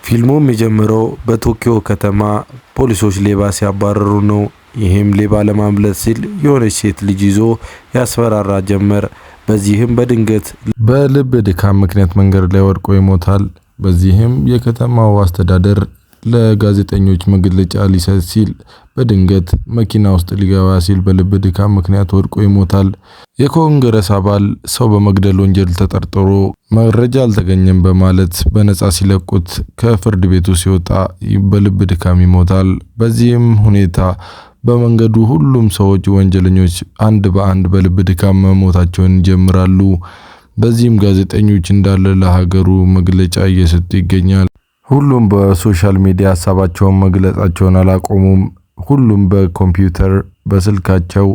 ፊልሙ የሚጀምረው በቶኪዮ ከተማ ፖሊሶች ሌባ ሲያባረሩ ነው። ይህም ሌባ ለማምለጥ ሲል የሆነች ሴት ልጅ ይዞ ያስፈራራ ጀመር። በዚህም በድንገት በልብ ድካም ምክንያት መንገድ ላይ ወድቆ ይሞታል። በዚህም የከተማው አስተዳደር ለጋዜጠኞች መግለጫ ሊሰጥ ሲል በድንገት መኪና ውስጥ ሊገባ ሲል በልብ ድካም ምክንያት ወድቆ ይሞታል። የኮንግረስ አባል ሰው በመግደል ወንጀል ተጠርጥሮ መረጃ አልተገኘም በማለት በነጻ ሲለቁት ከፍርድ ቤቱ ሲወጣ በልብ ድካም ይሞታል። በዚህም ሁኔታ በመንገዱ ሁሉም ሰዎች ወንጀለኞች አንድ በአንድ በልብ ድካም መሞታቸውን ይጀምራሉ። በዚህም ጋዜጠኞች እንዳለ ለሀገሩ መግለጫ እየሰጡ ይገኛል። ሁሉም በ social media ሀሳባቸውን መግለጻቸውን አላቆሙም። ሁሉም በኮምፒውተር በስልካቸው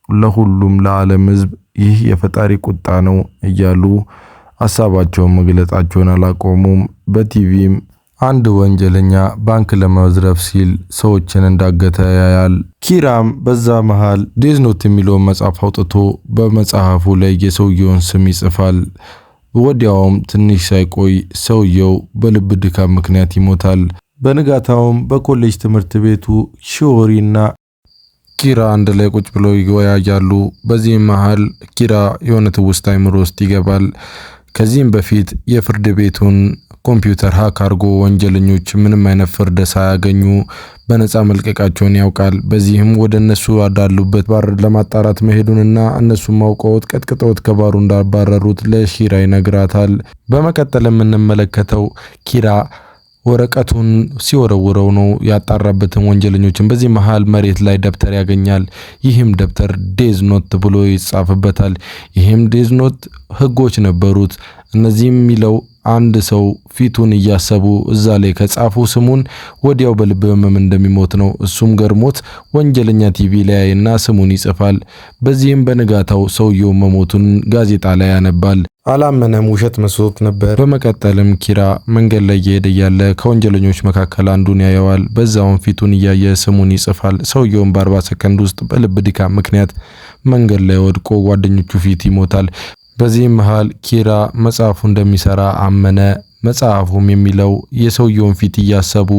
ለሁሉም ለዓለም ሕዝብ ይህ የፈጣሪ ቁጣ ነው እያሉ ሀሳባቸውን መግለጻቸውን አላቆሙም። በቲቪም አንድ ወንጀለኛ ባንክ ለመዝረፍ ሲል ሰዎችን እንዳገተ ያያል። ኪራም በዛ መሃል Death Note የሚለውን መጽሐፍ አውጥቶ በመጽሐፉ ላይ የሰውየውን ስም ይጽፋል። ወዲያውም ትንሽ ሳይቆይ ሰውየው በልብ ድካም ምክንያት ይሞታል። በንጋታውም በኮሌጅ ትምህርት ቤቱ ሺኦሪና ኪራ አንድ ላይ ቁጭ ብለው ይወያያሉ። በዚህም መሃል ኪራ የሆነ ትውስታ አይምሮ ውስጥ ይገባል። ከዚህም በፊት የፍርድ ቤቱን ኮምፒውተር hack አድርጎ ወንጀለኞች ምንም አይነት ፍርድ ሳያገኙ በነፃ መልቀቃቸውን ያውቃል። በዚህም ወደ እነሱ ወዳሉበት ባር ለማጣራት መሄዱንና እነሱም አውቀውት ቀጥቅጠውት ከባሩ እንዳባረሩት ለሺራ ይነግራታል። በመቀጠል የምንመለከተው ኪራ ወረቀቱን ሲወረውረው ነው ያጣራበትን ወንጀለኞችን። በዚህ መሃል መሬት ላይ ደብተር ያገኛል። ይህም ደብተር Death Note ብሎ ይጻፍበታል። ይህም Death Note ህጎች ነበሩት። እነዚህም የሚለው አንድ ሰው ፊቱን እያሰቡ እዛ ላይ ከጻፉ ስሙን ወዲያው በልብ ህመም እንደሚሞት ነው። እሱም ገርሞት ወንጀለኛ ቲቪ ላይ እና ስሙን ይጽፋል። በዚህም በንጋታው ሰውየው መሞቱን ጋዜጣ ላይ ያነባል። አላመነም፣ ውሸት መስሎት ነበር። በመቀጠልም ኪራ መንገድ ላይ እየሄደ እያለ ከወንጀለኞች መካከል አንዱን ያየዋል። በዛውም ፊቱን እያየ ስሙን ይጽፋል። ሰውየውን በ40 ሰከንድ ውስጥ በልብ ድካም ምክንያት መንገድ ላይ ወድቆ ጓደኞቹ ፊት ይሞታል። በዚህም መሃል ኪራ መጽሐፉ እንደሚሰራ አመነ። መጽሐፉም የሚለው የሰውየውን ፊት እያሰቡ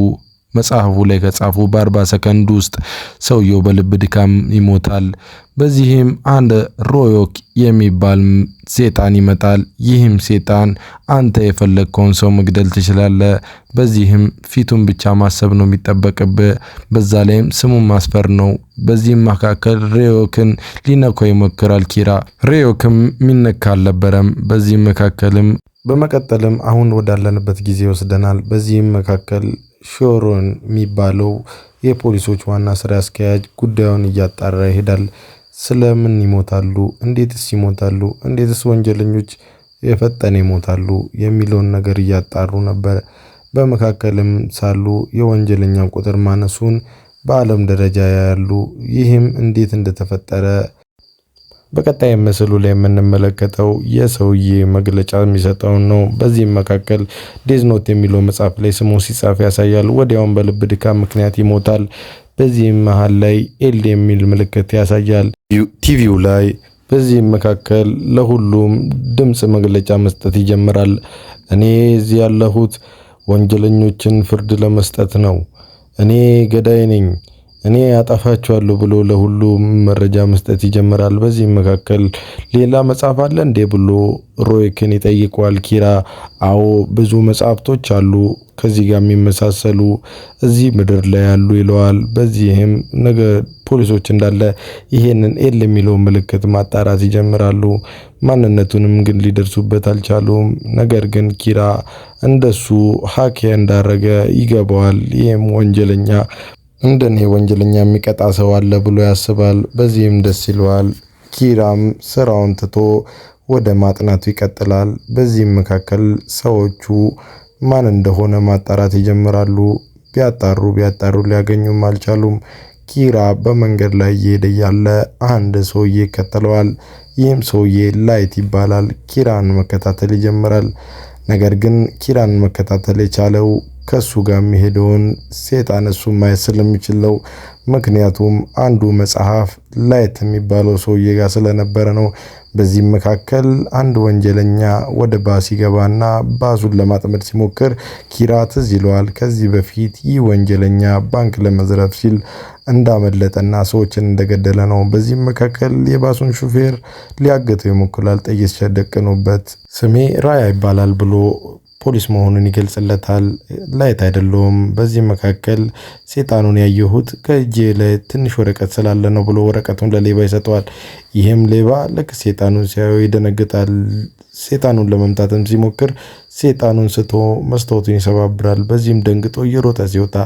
መጽሐፉ ላይ ከጻፉ በ40 ሰከንድ ውስጥ ሰውየው በልብ ድካም ይሞታል። በዚህም አንድ ሮዮክ የሚባል ሴጣን ይመጣል። ይህም ሴጣን አንተ የፈለግከውን ሰው መግደል ትችላለህ፣ በዚህም ፊቱን ብቻ ማሰብ ነው የሚጠበቅብህ፣ በዛ ላይም ስሙን ማስፈር ነው። በዚህም መካከል ሮዮክን ሊነካው ይሞክራል ኪራ። ሮዮክም ሚነካ አልነበረም። በዚህም መካከልም በመቀጠልም አሁን ወዳለንበት ጊዜ ይወስደናል። በዚህም መካከል ሾሮን የሚባለው የፖሊሶች ዋና ስራ አስኪያጅ ጉዳዩን እያጣራ ይሄዳል። ስለምን ይሞታሉ? እንዴትስ ይሞታሉ? እንዴትስ ወንጀለኞች የፈጠነ ይሞታሉ? የሚለውን ነገር እያጣሩ ነበር። በመካከልም ሳሉ የወንጀለኛ ቁጥር ማነሱን በዓለም ደረጃ ያሉ ይህም እንዴት እንደተፈጠረ በቀጣይ ምስሉ ላይ የምንመለከተው የሰውዬ መግለጫ የሚሰጠውን ነው። በዚህም መካከል Death Note የሚለው መጽሐፍ ላይ ስሙ ሲጻፍ ያሳያል። ወዲያውም በልብ ድካም ምክንያት ይሞታል። በዚህም መሃል ላይ L የሚል ምልክት ያሳያል ቲቪው ላይ። በዚህም መካከል ለሁሉም ድምፅ መግለጫ መስጠት ይጀምራል። እኔ እዚህ ያለሁት ወንጀለኞችን ፍርድ ለመስጠት ነው። እኔ ገዳይ ነኝ፣ እኔ አጠፋቸዋለሁ ብሎ ለሁሉም መረጃ መስጠት ይጀምራል። በዚህም መካከል ሌላ መጽሐፍ አለ እንዴ ብሎ ሮይክን ይጠይቀዋል። ኪራ አዎ ብዙ መጽሐፍቶች አሉ ከዚህ ጋር የሚመሳሰሉ እዚህ ምድር ላይ ያሉ ይለዋል። በዚህም ነገ ፖሊሶች እንዳለ ይሄንን L የሚለውን ምልክት ማጣራት ይጀምራሉ። ማንነቱንም ግን ሊደርሱበት አልቻሉም። ነገር ግን ኪራ እንደሱ hack እንዳረገ ይገባዋል። ይህም ወንጀለኛ እንደኔ ወንጀለኛ የሚቀጣ ሰው አለ ብሎ ያስባል። በዚህም ደስ ይለዋል። ኪራም ስራውን ትቶ ወደ ማጥናቱ ይቀጥላል። በዚህም መካከል ሰዎቹ ማን እንደሆነ ማጣራት ይጀምራሉ። ቢያጣሩ ቢያጣሩ ሊያገኙም አልቻሉም። ኪራ በመንገድ ላይ እየሄደ ያለ አንድ ሰውዬ ይከተለዋል። ይህም ሰውዬ ላይት ይባላል። ኪራን መከታተል ይጀምራል። ነገር ግን ኪራን መከታተል የቻለው ከሱ ጋር የሚሄደውን ሴጣን እሱ ማየት ስለሚችለው፣ ምክንያቱም አንዱ መጽሐፍ ላይት የሚባለው ሰውዬ ጋር ስለነበረ ነው። በዚህም መካከል አንድ ወንጀለኛ ወደ ባስ ይገባና ባሱን ለማጥመድ ሲሞክር ኪራ ትዝ ይለዋል። ከዚህ በፊት ይህ ወንጀለኛ ባንክ ለመዝረፍ ሲል እንዳመለጠና ሰዎችን እንደገደለ ነው። በዚህም መካከል የባሱን ሹፌር ሊያገተው ይሞክራል። ጥይት ደቅኖበት ስሜ ራያ ይባላል ብሎ ፖሊስ መሆኑን ይገልጽለታል። ላይት አይደለውም። በዚህ መካከል ሴጣኑን ያየሁት ከእጄ ላይ ትንሽ ወረቀት ስላለ ነው ብሎ ወረቀቱን ለሌባ ይሰጠዋል። ይህም ሌባ ልክ ሴጣኑን ሲያየው ይደነግጣል። ሴጣኑን ለመምታትም ሲሞክር ሴጣኑን ስቶ መስታወቱን ይሰባብራል። በዚህም ደንግጦ እየሮጠ ሲወጣ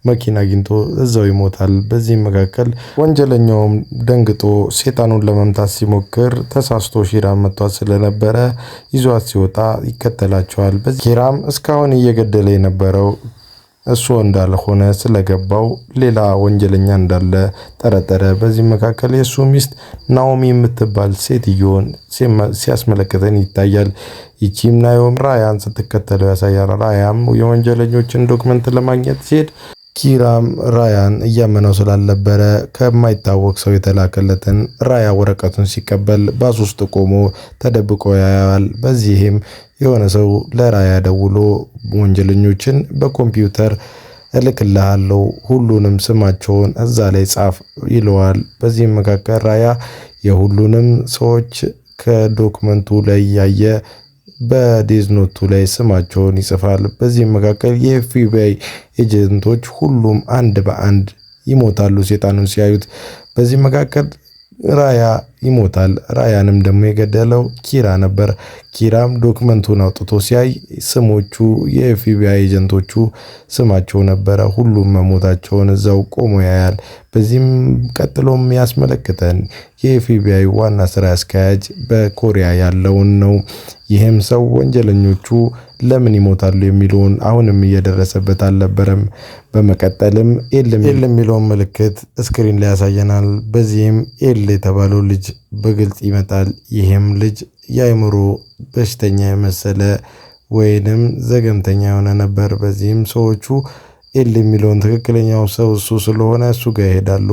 መኪና አግኝቶ እዛው ይሞታል። በዚህም መካከል ወንጀለኛውም ደንግጦ ሴጣኑን ለመምታት ሲሞክር ተሳስቶ ሺራ መቷት ስለነበረ ይዟት ሲወጣ ይከተላቸዋል። ኪራም እስካሁን እየገደለ የነበረው እሱ እንዳልሆነ ስለገባው ሌላ ወንጀለኛ እንዳለ ጠረጠረ። በዚህ መካከል የእሱ ሚስት ናኦሚ የምትባል ሴትዮን ሲያስመለክተን ይታያል። ይቺም ናኦሚ ራያን ስትከተለው ያሳያል። ራያም የወንጀለኞችን document ለማግኘት ሲሄድ ኪራም ራያን እያመነው ስላልነበረ ከማይታወቅ ሰው የተላከለትን ራያ ወረቀቱን ሲቀበል ባስ ውስጥ ቆሞ ተደብቆ ያያል። በዚህም የሆነ ሰው ለራያ ደውሎ ወንጀለኞችን በኮምፒውተር እልክልሃለሁ ሁሉንም ስማቸውን እዛ ላይ ጻፍ ይለዋል። በዚህም መካከል ራያ የሁሉንም ሰዎች ከ document ኡ ላይ ያየ በ death note ኡ ላይ ስማቸውን ይጽፋል። በዚህም መካከል የኤፍቢአይ agent ኦች ሁሉም አንድ በአንድ ይሞታሉ ሴጣኑን ሲያዩት። በዚህ መካከል ራያ ይሞታል። ራያንም ደግሞ የገደለው ኪራ ነበር። ኪራም document ኡን አውጥቶ ሲያይ ስሞቹ የኤፍቢአይ agent ኦቹ ስማቸው ነበረ። ሁሉም መሞታቸውን እዛው ቆሞ ያያል። በዚህም ቀጥሎም ያስመለክተን የኤፍቢአይ ዋና ስራ አስኪያጅ በኮሪያ ያለውን ነው። ይህም ሰው ወንጀለኞቹ ለምን ይሞታሉ የሚለውን አሁንም እየደረሰበት አልነበረም። በመቀጠልም ኤል የሚለውን ምልክት screen ላይ ያሳየናል። በዚህም ኤል የተባለው ልጅ በግልጽ ይመጣል። ይህም ልጅ የአእምሮ በሽተኛ የመሰለ ወይንም ዘገምተኛ የሆነ ነበር። በዚህም ሰዎቹ ኤል የሚለውን ትክክለኛው ሰው እሱ ስለሆነ እሱ ጋር ይሄዳሉ።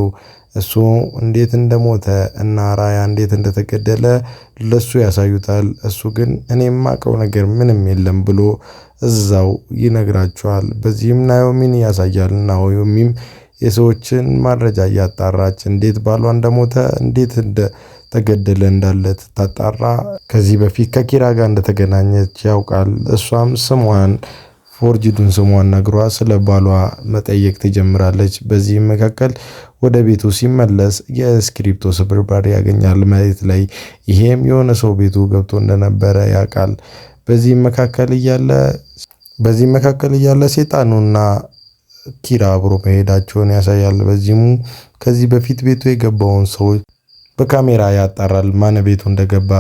እሱ እንዴት እንደሞተ እና ራያ እንዴት እንደተገደለ ለሱ ያሳዩታል። እሱ ግን እኔ የማውቀው ነገር ምንም የለም ብሎ እዛው ይነግራቸዋል። በዚህም ናዮሚን ያሳያል። ናዮሚም የሰዎችን መረጃ እያጣራች እንዴት ባሏ እንደሞተ እንዴት እንደተገደለ እንዳለ ታጣራ። ከዚህ በፊት ከኪራ ጋር እንደተገናኘች ያውቃል። እሷም ስሟን forged ኡን ስሟን ነግሯ ስለ ባሏ መጠየቅ ትጀምራለች። በዚህም መካከል ወደ ቤቱ ሲመለስ የእስክሪብቶ ስብርባሪ ያገኛል መሬት ላይ። ይሄም የሆነ ሰው ቤቱ ገብቶ እንደነበረ ያውቃል። በዚህም መካከል እያለ በዚህ መካከል እያለ ሴጣኑና ኪራ አብሮ መሄዳቸውን ያሳያል። በዚህም ከዚህ በፊት ቤቱ የገባውን ሰው በካሜራ ያጣራል ማን ቤቱ እንደገባ።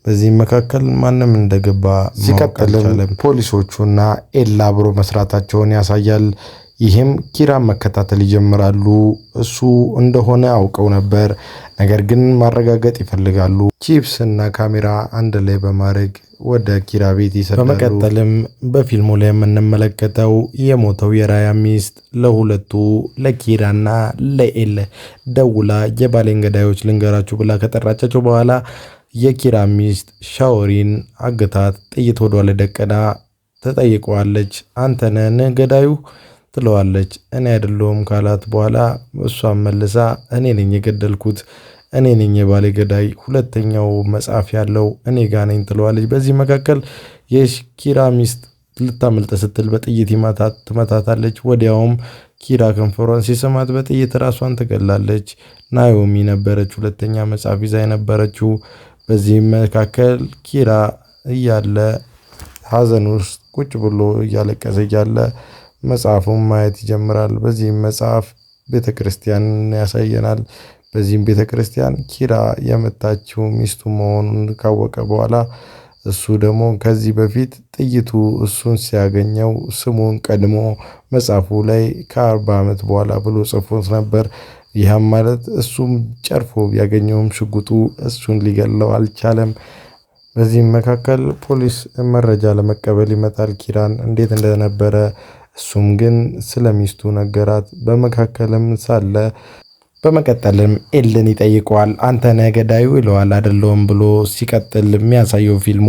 በዚህም መካከል ማንም እንደገባ ሲቀጥልም ፖሊሶቹና ኤላ አብሮ መስራታቸውን ያሳያል። ይህም ኪራን መከታተል ይጀምራሉ። እሱ እንደሆነ አውቀው ነበር፣ ነገር ግን ማረጋገጥ ይፈልጋሉ። ቺፕስ እና ካሜራ አንድ ላይ በማድረግ ወደ ኪራ ቤት ይሰዳሉ። በመቀጠልም በፊልሙ ላይ የምንመለከተው የሞተው የራያ ሚስት ለሁለቱ ለኪራና ለኤል ደውላ የባሌን ገዳዮች ልንገራችሁ ብላ ከጠራቻቸው በኋላ የኪራ ሚስት ሻወሪን አግታት ጥይት ወዷ ላይ ደቅና ትጠይቀዋለች። አንተ ነህ ገዳዩ ትለዋለች። እኔ አይደለሁም ካላት በኋላ እሷን መልሳ እኔ ነኝ የገደልኩት፣ እኔ ነኝ የባሌ ገዳይ፣ ሁለተኛው መጽሐፍ ያለው እኔ ጋ ነኝ ትለዋለች። በዚህ መካከል የኪራ ሚስት ልታመልጥ ስትል በጥይት ትመታታለች። ወዲያውም ኪራ ከንፈሯን ሲስማት በጥይት ራሷን ትገላለች። ናዮሚ ነበረች ሁለተኛ መጽሐፍ ይዛ የነበረችው። በዚህም መካከል ኪራ እያለ ሀዘን ውስጥ ቁጭ ብሎ እያለቀሰ እያለ መጽሐፉን ማየት ይጀምራል። በዚህም መጽሐፍ ቤተክርስቲያንን ያሳየናል። በዚህም ቤተክርስቲያን ኪራ የመታችው ሚስቱ መሆኑን ካወቀ በኋላ እሱ ደግሞ ከዚህ በፊት ጥይቱ እሱን ሲያገኘው ስሙን ቀድሞ መጽሐፉ ላይ ከ40 ዓመት በኋላ ብሎ ጽፎት ነበር። ይህም ማለት እሱም ጨርፎ ቢያገኘውም ሽጉጡ እሱን ሊገለው አልቻለም። በዚህም መካከል ፖሊስ መረጃ ለመቀበል ይመጣል። ኪራን እንዴት እንደነበረ እሱም ግን ስለ ሚስቱ ነገራት። በመካከልም ሳለ በመቀጠልም ኤልን ይጠይቀዋል። አንተ ነህ ገዳዩ ይለዋል። አይደለሁም ብሎ ሲቀጥል የሚያሳየው ፊልሙ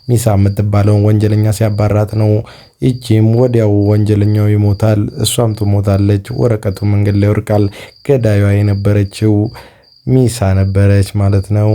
ሚሳ የምትባለውን ወንጀለኛ ሲያባራት ነው። ይቺም ወዲያው ወንጀለኛው ይሞታል፣ እሷም ትሞታለች። ወረቀቱ መንገድ ላይ ይወድቃል። ገዳዩዋ የነበረችው ሚሳ ነበረች ማለት ነው።